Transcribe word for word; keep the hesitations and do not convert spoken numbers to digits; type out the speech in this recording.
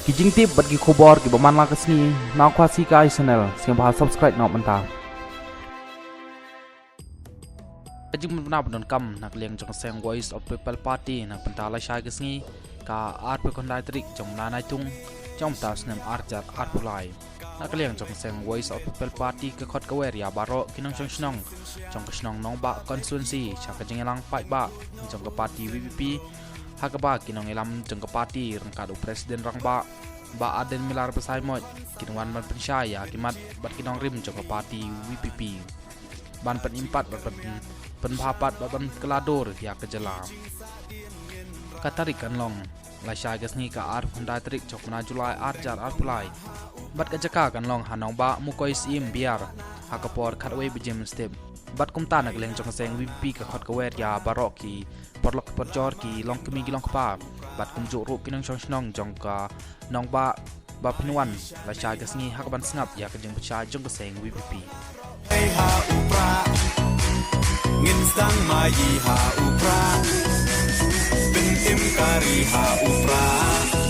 Ki jingtip bad ki khubor kiba man la ka sngi na Khasi Kai Channel, sngewbha subscribe noh mynta. Ka jingpynbna ba donkam na ka liang jong ka seng Voice of People Party na ka bynta lashai ka sngi ka arphew khyndai tarik jong u bnai Naitung jong u bynta u snem ar hajar arphew lai. Na ka liang jong ka seng Voice of People Party ka khot ka wer ïa baroh ki nongshong shnong jong ka shnong Nongbah constituency sha ka jingïalang paidbah jong ka party V P P, ha kaba ki nongïalam jong ka party ryngkat u president rangbah, Bah Ardent Miller Basaiawmoit, kin wan ban pynshai ïa ki mat bad ki nongrim jong ka party V P P ban pynimpat bad ban pynbha pat bad ban kylla dur ïa ka jylla. Ka tarik kan long lashai ka sngi ka arphew khyndai tarik jong u bnai July ar hajar arphew lai. Bad ka jaka kan long ha Nongbah Mukoi Syiem Biar, ha ka por khatwei baje mynstep. Bad kumta na ka liang jong ka seng V P P ka khot ka wer ïa baroh ki paralok parajor, ki longkmie ki longkpa bad kumjuh ruh ki nongshong shnong jong ka Nongbah ba phin wan lashai ka sngi ha kaban sngap ïa ka jingpynshai jong ka seng V P P. Hai ha u Prah, ngin sdang mai ha u Prah, pyntim kari ha u Prah.